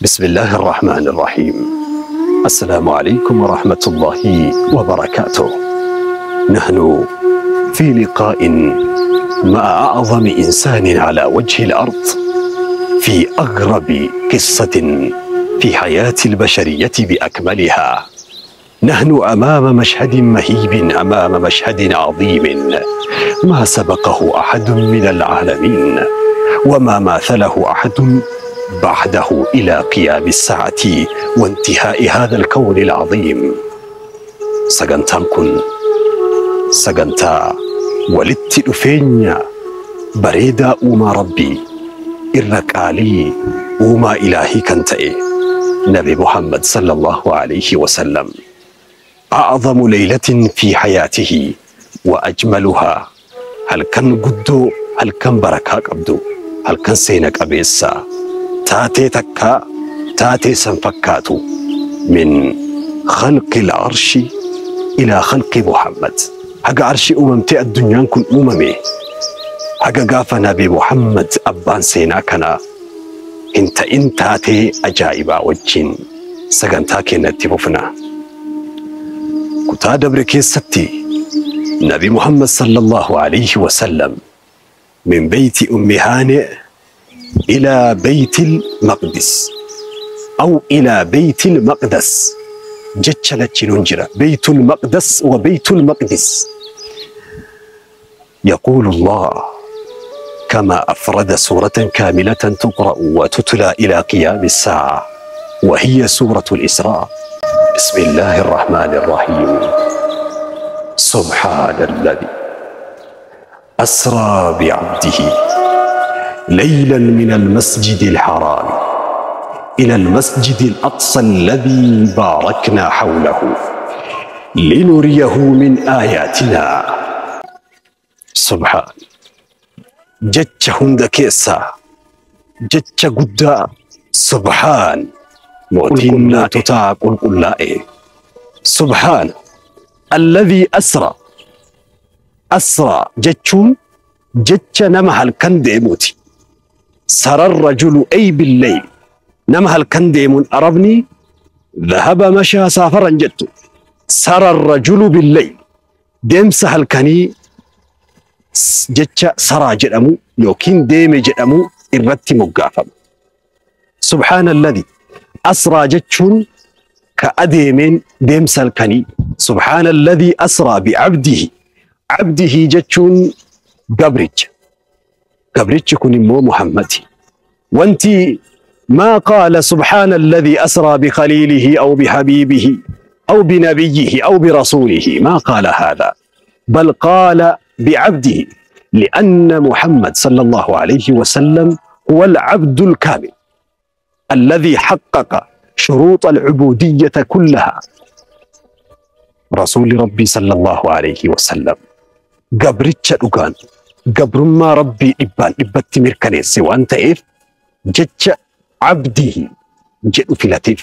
بسم الله الرحمن الرحيم. السلام عليكم ورحمة الله وبركاته. نحن في لقاء مع أعظم إنسان على وجه الأرض في أغرب قصة في حياة البشرية بأكملها. نحن أمام مشهد مهيب، أمام مشهد عظيم ما سبقه أحد من العالمين وما ماثله أحد بعده إلى قيام الساعة وانتهاء هذا الكون العظيم. Sagantaan kun sagantaa walitti dhufeenya bareedaa uumaa Rabbii irra qaalii uumaa ilaahii kan ta'e Nabi Muhammad sallallahu alayhi wasallam. أعظم ليلة في حياته وأجملها. Halkan guddoo, halkan barakaa qabdu, halkan seena qabeessa taatee takka taatee san fakkaatu, من خلق العرش إلى خلق محمد, haga arshi uumamtee addunyaan kun uumame, haga gaafa Nabi Muhammad abbaan seenaa kana hin ta'in, taatee ajaa'ibaa wajjin sagantaa keenyatti fufna. Kutaa dabre keessatti Nabi Muhammad sallallahu alayhi wasallam من بيت أم هانئ إلى بيت المقدس أو إلى بيت المقدس, jecha lachinuun jira, بيت المقدس وبيت المقدس. يقول الله كما أفرد سورة كاملة تقرأ وتتلى إلى قيام الساعة، وهي سورة الإسراء. بسم الله الرحمن الرحيم. سبحان الذي أسرى بعبده ليلا من المسجد الحرام إلى المسجد الأقصى الذي باركنا حوله لنريه من آياتنا. سبحان jecha hunda keessaa jecha guddaa, سبحان mootiin moototaa qulqullaa'e. سبحان الذي أسرى. أسرى jechuun jecha nama halkan deemuuti. سرى الرجل أي بالليل. Nama halkan deemuun Arabni ذهب مشى سافر jettu. سرى الرجل بالليل, deemsa halkanii jecha سرى jedhamu yookiin deeme jedhamu irratti moggaafama. سبحان الذي أسرى jechuun ka adeemeen deemsa halkanii. سبحان الذي أسرى بعبده. عبده jechuun gabricha. Gabrichi kun immoo Muhammadi. Wanti ما قال سبحان الذي أسرى بخليله أو بحبيبه أو بنبيه أو برسوله، ما قال هذا، بل قال بعبده، لأن محمد صلى الله عليه وسلم هو العبد الكامل الذي حقق شروط العبودية كلها. رسول ربي صلى الله عليه وسلم gabricha dhugaan gabrummaa Rabbii dhibbaan dhibbatti mirkaneesse waan ta'eef jecha عبده jedhu filateef.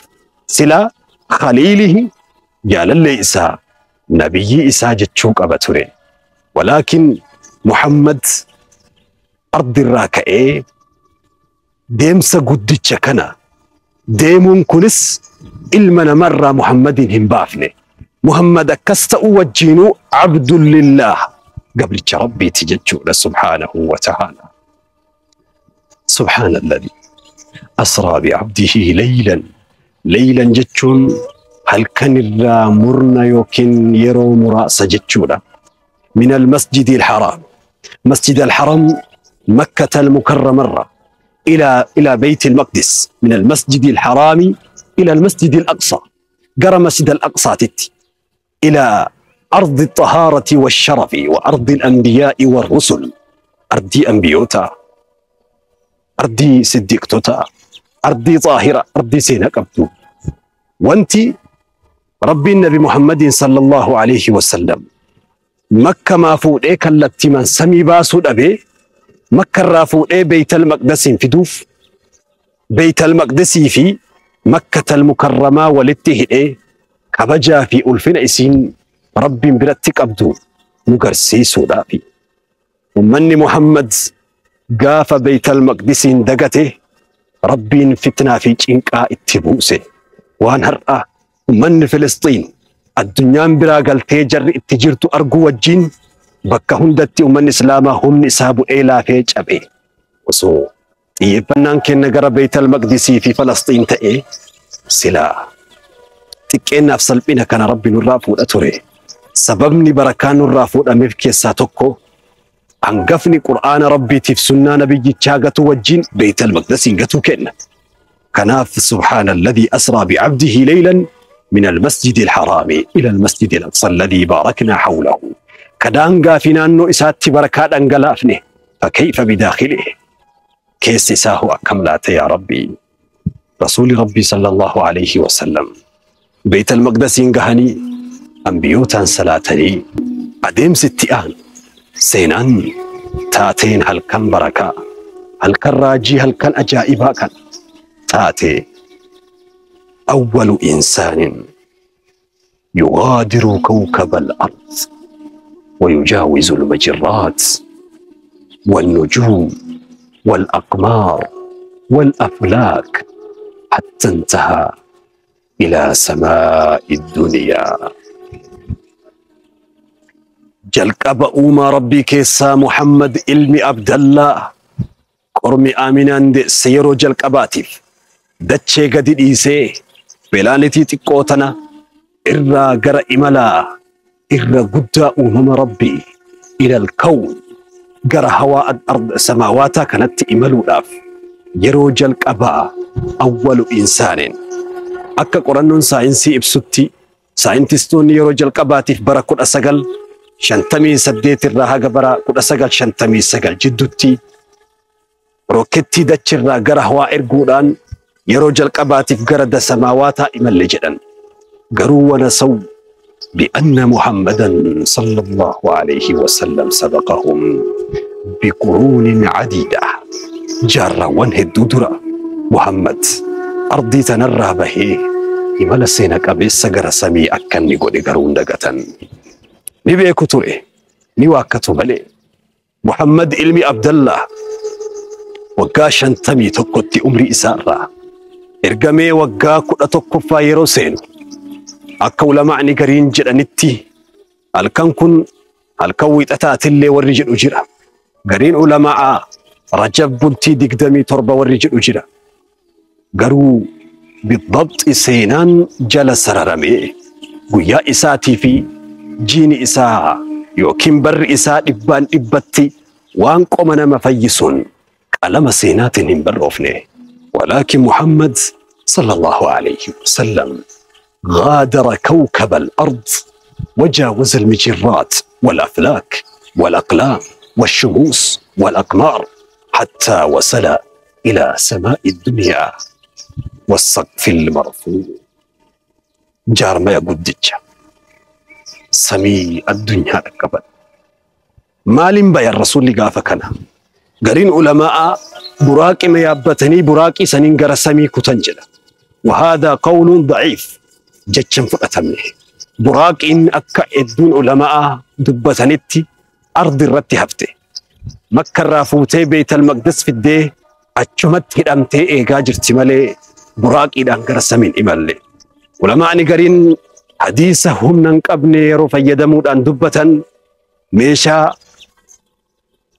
Silaa خليله, jaalallee isaa, nabiyyii isaa jechuu qaba ture. ولكن Muhammad ardirraa ka'ee deemsa guddicha kana deemuun kunis ilma namarraa Muhammadin hin baafne. Muhammad akkas ta'uu wajjiinuu عبد لله, gabricha Rabbiiti jechuudha سبحانه وتعالى. سبحان الذي أسرى بعبده ليلا. ليلا jechuun halkan irraa murna yookiin yeroo muraasa jechuudha. من المسجد الحرام, مسجد الحرام مكة المكرمة, إلى بيت المقدس, من المسجد الحرام إلى المسجد الأقصى, gara مسجد الأقصى titti, إلى أرض الطهارة والشرف وأرض الأنبياء والرسل, ardii anbiyootaa, ardii siddiiqtotaa, ardii xaahira, ardii seenaa qabdu. Wanti Rabbiin Nabi Muhammadin صلى الله عليه وسلم Makkamaa fuudhee kallattiimaan samii baasuu dhabee Makkarraa fuudhee Beeytal Maqdasiin fiduuf, Beeytal Maqdasii fi Makkatal Mukarramaa walitti hidhee kabajaa fi ulfina isiin Rabbiin biratti qabdu nu garsiisuudhaafi. Ummanni Muhammad gaafa Beeytal Maqdisiin dagate Rabbiin fitnaa fi cinqaa itti buuse. Waan har'a ummanni Filisxiin addunyaan biraa galtee jarri itti jirtu arguu wajjin bakka hundatti ummanni Islaamaa humni isaa bu'ee laafee cabe. Osoo xiyyeeffannaan keenya gara Beeytal Maqdisii fi Falasxiin ta'e silaa xiqqeennaaf salphina kana Rabbi nurraa fuudha ture. Sababni barakaa nurraa fuudhameef keessaa tokko hangafni Qur'aana Rabbiitiif sunnaa nabiyyichaa gatuu wajjin Beeytal Maqdisiin gatuu kenna. Kanaaf subhaana alladhii asraa bi'abdihi laylan min almasjidi alharaami ila almasjidi alaqsa alladhii baaraknaa hawlahu. Kadaangaa fi naannoo isaatti barakaa dhangalaafne fakayfa bidaakhilihi. Keessi isaa hoo akkam laata yaa Rabbii? Rasuuli Rabbii sallallahu alayhi wasallam Beeytal Maqdisiin gahanii ambiyootaan salaatanii adeemsi itti aanu seenaan taateen halkan barakaa halkan raajii halkan ajaa'ibaa kan taate awwalu insaanin yugaadiru kawkaba al-ard ويجاوز المجرات والنجوم والأقمار والأفلاك حتى انتهى إلى سماء الدنيا. Jalqaba uumaa Rabbii keessaa Muhammad ilmi Abdallaa qormi Aaminaan deesse yeroo jalqabaatiif dachee gadi dhiisee pilaanitii xiqqoo tana irraa gara imalaa irra guddaa uumama Rabbii ilal kawn gara hawaa samaawaataa kanatti imaluudhaaf yeroo jalqabaa awwalu insaanin. Akka qorannoon saayinsii ibsutti saayintistoonni yeroo jalqabaatiif bara 1958 irraa haga bara 1959 jidduutti rookettii dachirraa gara hawaa erguudhaan yeroo jalqabaatiif gara samaawaataa imalle jedhan. Garuu wanasaw bi'anna Muhammadan sallallahu alayhi wasallam sabaqahum biquruunin cadiida. Jaarraawwan hedduu dura Muhammad ardii tanarraa bahee imala seena qabeessa gara samii akka inni godhe garuu hin dagatan. Ni beeku ture, ni waakkatu malee. Muhammad ilmi Abdallah waggaa 51tti umrii isaarraa ergamee waggaa 11ffaa yeroo seenu akka ulamaa'ni gariin jedhanitti halkan kun halkan wiixataatillee warri jedhu jira. Gariin ulamaa'aa Rajab bultii 27 warri jedhu jira. Garuu bidabxi seenaan jala sararamee guyyaa isaatii fi jiini isaa yookiin barri isaa dhibbaan dhibbatti waan qoma nama fayyisuun qalama seenaatiin hin barroofne. Walaakin Muhammad sallallahu alayhi wasallam غادر كوكب الأرض وجاوز المجرات والأفلاك والأقلام والشموس والأقمار حتى وصل إلى سماء الدنيا والسقف المرفوع. جارما يقدج سمي الدنيا ركبت. مالين بيا الرسول لقافكنا قرين علماء براقي ما يابتني براقي سنين قرى سمي كتنجلة، وهذا قول ضعيف جتشن فقتمني. براقين أكا الدون علماء دبتنتي أرض الرتي هفتي مكة رافوتي بيت المقدس في الدي أجمت هدامتي إيقا جرتي مالي براقي دان قرى سمين إمالي. علماء قرين حديثهم ننقبني يرو فيدمود أن دبتن meeshaa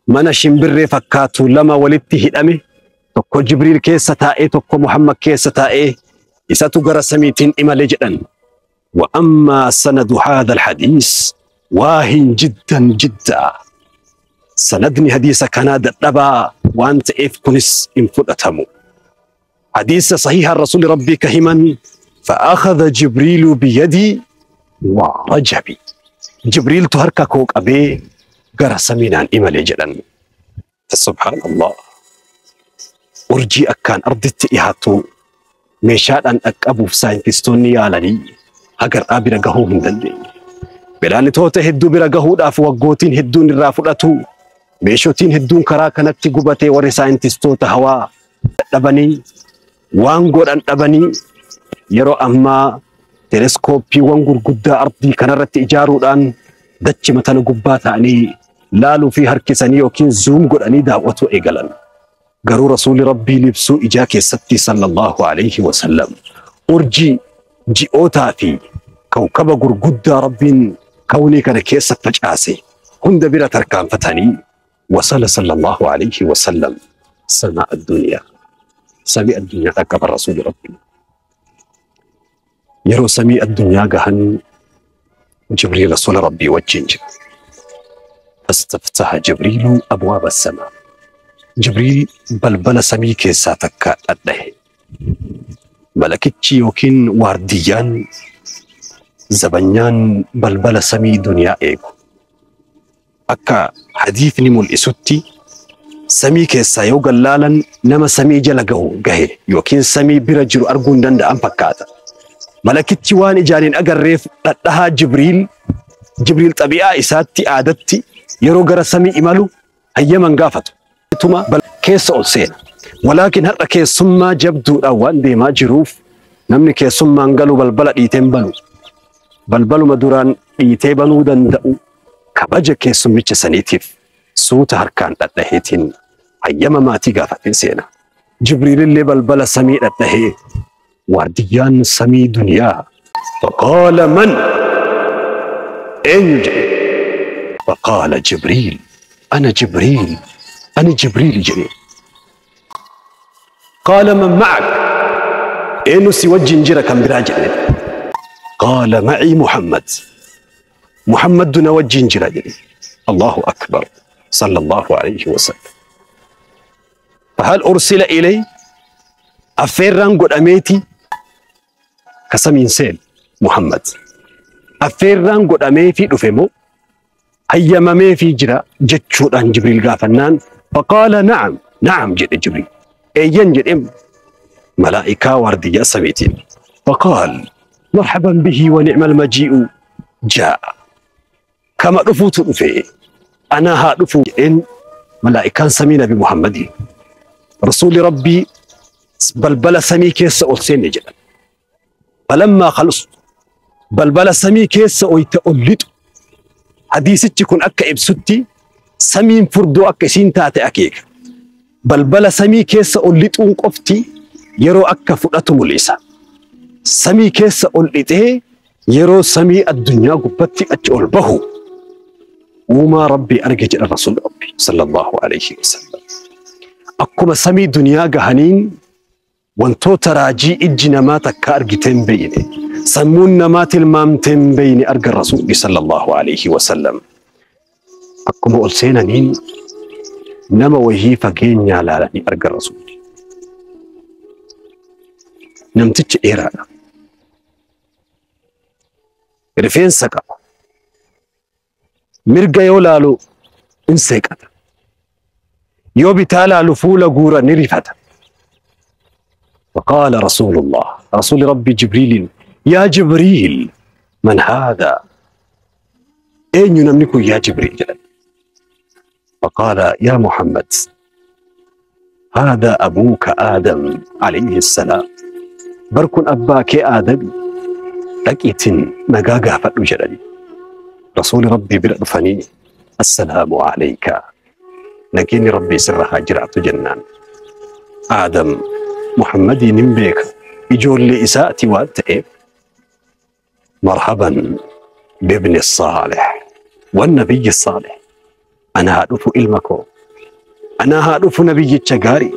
mana shimbirree fakkaatu lama walitti hidhame tokko Jibriil keessa taa'ee tokko Muhammad keessa taa'ee isatu gara samiitiin imale jedhan. Wa ammaa sanadu haadha alhadiis waahin jiddan jiddaa. Sanadni hadiisa kanaa dadhabaa waan ta'eef kunis hin fudhatamu. Hadiisa sahiha rasuuli rabbii ka himan فأخذ جبريل بيدي وعرج بي. جبريل تهركا كوك أبي gara samiinaan imale jedhan. Subhaan Allah. Urjii akkaan arditti dhiyaatu meeshaadhaan dhaqqabuuf saayintistoonni yaalanii hagar'aa bira gahuu hin dandeenye. Pilaanetoota hedduu bira gahuudhaaf waggootiin hedduun irraa fudhatu. Meeshotiin hedduun karaa kanatti gubatee warri saayintistoota hawaa dadhabanii waan godhan dhabanii yeroo ammaa teleeskooppiiwwan gurguddaa ardii kanarratti ijaaruudhaan dachi matana gubbaa ta'anii laaluu fi harkisanii yookiin zuum godhanii daawwatu eegalan. Garuu Rasuulli Rabbii libsuu ijaa keessatti sallallahu alayhi wasallam urjii, ji'ootaa fi kawkaba gurguddaa Rabbiin kawnii kana keessa facaase hunda bira tarkaanfatanii wasala sallallahu alayhi wasallam samaa addunyaa. Samii addunyaa dhaqqaba Rasuulli Rabbii. Yeroo samii addunyaa gahan Jibriil Rasuula Rabbii wajjin jira. Fastaftaha Jibriilu abwaaba samaa. Jibriil balbala samii keessaa takka dhadhahe. Malakichi yookiin waardiyyaan zabanyaan balbala samii duniyaa eegu. Akka hadiifni mul'isutti samii keessaa yoo gallaalan nama samii jala gahu gahe yookiin samii bira jiru arguu hin danda'an fakkaata. Malakichi waan ijaan hin agarreef dhadhahaa Jibriil, Jibriil xabi'aa isaatti aadatti yeroo gara samii imalu hayyaman gaafatu. Tuma keessa ol seena. Walaakin har'a keessummaa jabduudhaan waan deemaa jiruuf namni keessummaan galu balbala dhiitee hin banu. Balbaluma duraan dhiitee banuu danda'u kabaja keessummicha saniitiif suuta harkaan dhadhaheetiin hayyama maatii gaafatee seena. Jibriilillee balbala samii dhadhahee waardiyyaan samii duniyaa. Faqaala man? Eenyu jedhe? Faqaala Jibriil. Ana Jibriil. Ani Jibriil jedhe. Qaala man ma'ak? Eenyu si wajjin jira kan biraa jedhe. Qaala macii Muhammad. Muhammaddu na wajjin jira jedhe. Allahu akbar. Sallallahu alayhi wasallam. Fahal ursila ilay? Affeerraan godhameeti kasamiin seen Muhammad. Affeerraan godhameefii dhufe moo hayyamameefii jira jechuudhaan Jibriil gaafannaan faqaala na'am na'am jedhe Jibriil. Eeyyan jedhe malaa'ikaa waardiyyaa samiitiin. Faqaal marhaban bihi wa ni'mal maji'u jaa'a. Kama dhufuutu dhufe anaa haa dhufu jedheen malaa'ikaan samii Nabi Muhammadiin. Rasuulli Rabbii balbala samii keessa ol seenne jedhan. Falammaa khalustu balbala samii keessa oyta ol lixu. Hadiisichi kun akka ibsutti samiin furdoo akka isiin taate akeeka. Balbala samii keessa ol lixuun qofti yeroo akka fudhatu mul'isa. Samii keessa ol lixee yeroo samii addunyaa gubbatti achi ol bahu uumaa Rabbii arge jedha Rasuulli Rabbii sallallahu alayhi wasallam. Akkuma samii duniyaa gahaniin wantoota raajii ijji namaa takka argitee hin beeyne, sammuun namaa tilmaamtee hin beeyne arga Rasuulli sallallahu alayhi wasallam. Akkuma ol seenaniin nama wayii fageenyaa laalanii arga Rasuulli. Namtichi dheeraadha. Rifeensa qaba. Mirga yoo laalu in seeqata. Yoo bitaa laalu fuula guura ni rifata. فقال رسول الله رسول ربي جبريل يا جبريل من هذا؟ أين ينملك يا جبريل؟ فقال يا محمد هذا أبوك آدم عليه السلام. بركن أباك آدم لقيت نقاقا فأجرني. رسول ربي بالأرفني السلام عليك نجيني ربي سرها جرعت جنان. آدم محمد نمبيك يجول لإساءتي وأنت مرحبا بابن الصالح والنبي الصالح. أنا هادف إلمكو أنا هادف نبي الشجاري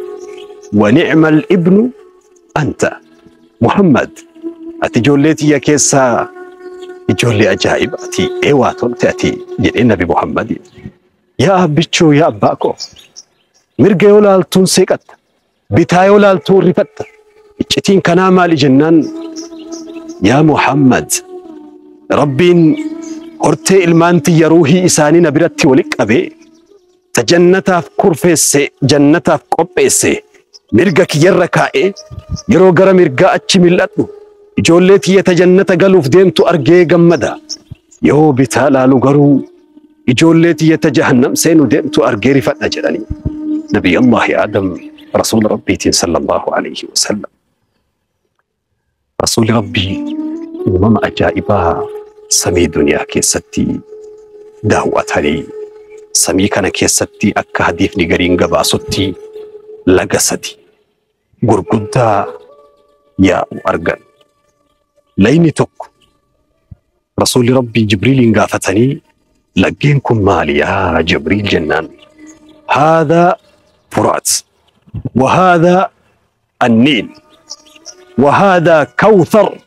ونعم الابن أنت محمد. أتجوليتي يا كيسا يجولي أجائب أتي إيواتون تأتي النبي محمد يا بيتشو يا أباكو مرجيولا تنسيكت بتايولا تورفت iccitiin kanaa maali jennaan yaa Muhammad Rabbiin hortee ilmaan tiyya ruuhii isaanii na biratti walitti qabee ta jannataaf kurfeesse jannataaf qopheesse mirga kiyyarra kaa'ee yeroo gara mirgaa achi mil'adhu ijoollee tiyya ta jannata galuuf deemtu argee gammada yoo bitaa laalu garuu ijoollee tiyya ta jahannam seenu deemtu argee rifadha jedhanii Nabiy Allahi Aadam Rasuula Rabbiitiin sallallahu alayhi wasallam. Rasuulli Rabbii uumama ajaa'ibaa samii duniyaa keessatti daawwatanii samii kana keessatti akka hadiifni gariin gabaasutti Laga sadi gurguddaa yaa'u argan. Layni tokko Rasuulli Rabbii Jibriiliin gaafatanii, laggeen kun maali yaa Jibriil jennaan, هذا فرات وهذا النيل وهذا كوثر.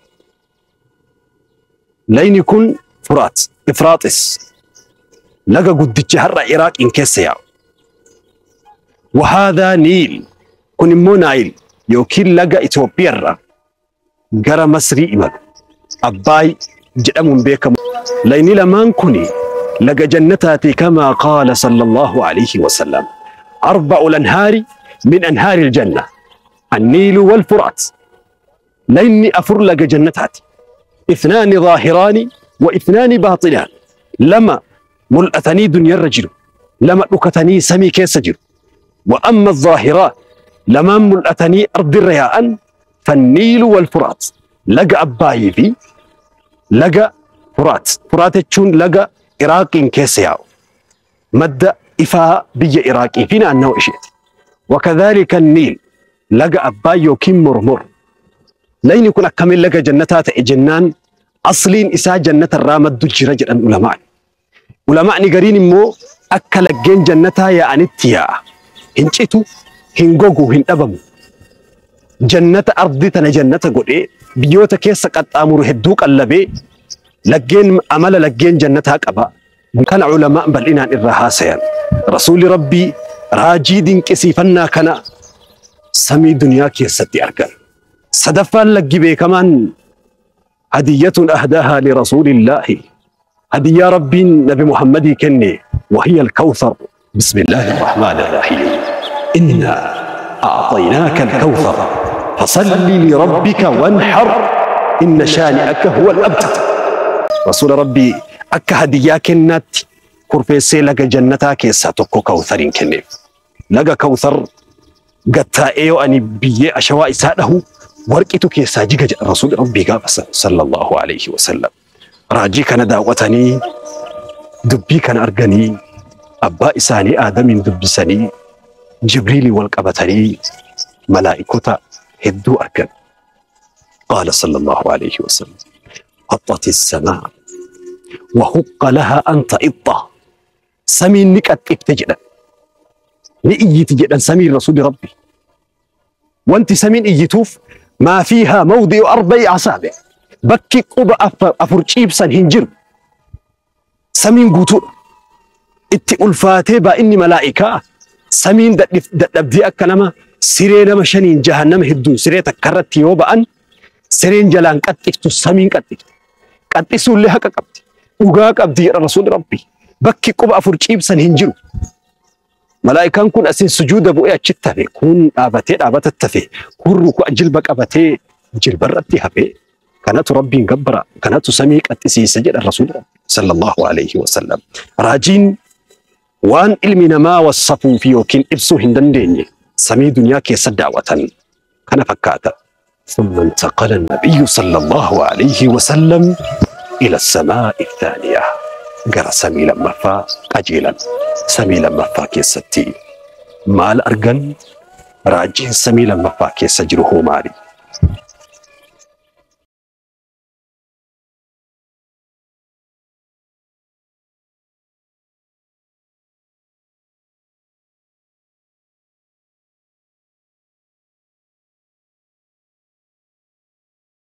Layni kun Furaat, Ifraaxis, laga guddicha har'a Iraaqiin keessa yaa'u. وهذا نيل, kun immoo Naayil yookiin laga Itoophiyaarraa gara Masrii imalu Abbaay jedhamuun beekamu. Layni lamaan kuni laga jannataati, كما قال صلى الله عليه وسلم: أربع الأنهار من أنهار الجنة، النيل والفرات. Layni afur laga jannataati. اثنان ظاهران واثنان باطنان. Lama mul'atanii duniyarra jiru, lama dhukatanii samii keessa jiru. وأما الظاهران, lamaan mul'atanii ardirra yaa'an, فالنيل والفرات, laga Abbaayii fi laga Furaat. Furaat jechuun laga Iraaqiin keessa yaa'u, madda ifaa biyya Iraaqii fi naannawa isheeti. وكذلك النيل, laga Abbaay yookiin Mormor. Layni kun akkamiin laga jannataa ta'e jennaan, asliin isaa jannata irraa maddu jira jedhan ulamaan. Ulamaani gariin immoo akka laggeen jannataa yaa'anitti yaa'a. Hin citu, hin gogu, hin dhabamu. Jannata ardi tana jannata godhee biyyoota keessa qaxxaamuru hedduu qallabee laggeen amala laggeen jannataa qaba. Kana ulamaan bal'inaan irraa haasayan. Rasuulli Rabbii raajii dinqisiifannaa kana samii duniyaa keessatti argan. Sadaffaan laggi beekamaan هدية أهداها لرسول الله, هدية ربي نبي محمد kenne, وهي الكوثر. بسم الله الرحمن الرحيم، إنا أعطيناك الكوثر فصل لربك وانحر إن شانئك هو الأبتر. Rasuula Rabbii akka hadiyyaa kennaatti kurfeessee laga jannataa keessaa tokko Kawthariin kenneef. Laga Kawthar gattaa'ee yoo ani biyyee ashawaa isaa dhahu warqitu keessaa jiga jedha Rasuulli Rabbii gaafa صلى الله عليه وسلم. Raajii kana daawwatanii, dubbii kana arganii, abbaa isaanii Aadamiin dubbisanii, Jibriilii wal qabatanii, malaa'ikota hedduu argan. قال صلى الله عليه وسلم: أطت السماء وحق لها أن تئط. Samiin ni qaxxifte jedhan. Ni iyyiti jedhan samiin Rasuulli Rabbi. Wanti samiin iyyituuf ما فيها موضع أربع أصابع. Bakki quba afur ciibsan hin jiru. Samiin guutuudha. Itti ulfaatee baay'inni malaa'ikaa samiin dadhabdee akka nama siree nama shaniin jahannama hedduun siree takka irratti yoo ba'an sireen jalaan qaxxiftu samiin qaxxifte. Qaxxisuullee haqa qabdi. Dhugaa qabdi jedha Rasuulli Rabbi. Bakki quba afur ciibsan hin jiru. Malaa'ikaan kun asin sujuuda bu'ee achitti hafe, kun dhaabatee dhaabatatti hafe, kun ruku'a jilba qabatee jilbarratti hafe. Kanatu Rabbiin gabbara, kanatu samii qaxxisiisa jedha Rasuulli Rabbi صلى الله عليه وسلم. Raajiin waan ilmi namaa wassafuu fi yookiin ibsuu hin dandeenye samii duniyaa keessa daawwatan kana fakkaata. ثم انتقل النبي صلى الله عليه وسلم إلى السماء الثانية. Gara samii lammaffaa qajeelan. Samii lammaffaa keessatti maal argan? Raajiin samii lammaffaa keessa jiru hoo maali?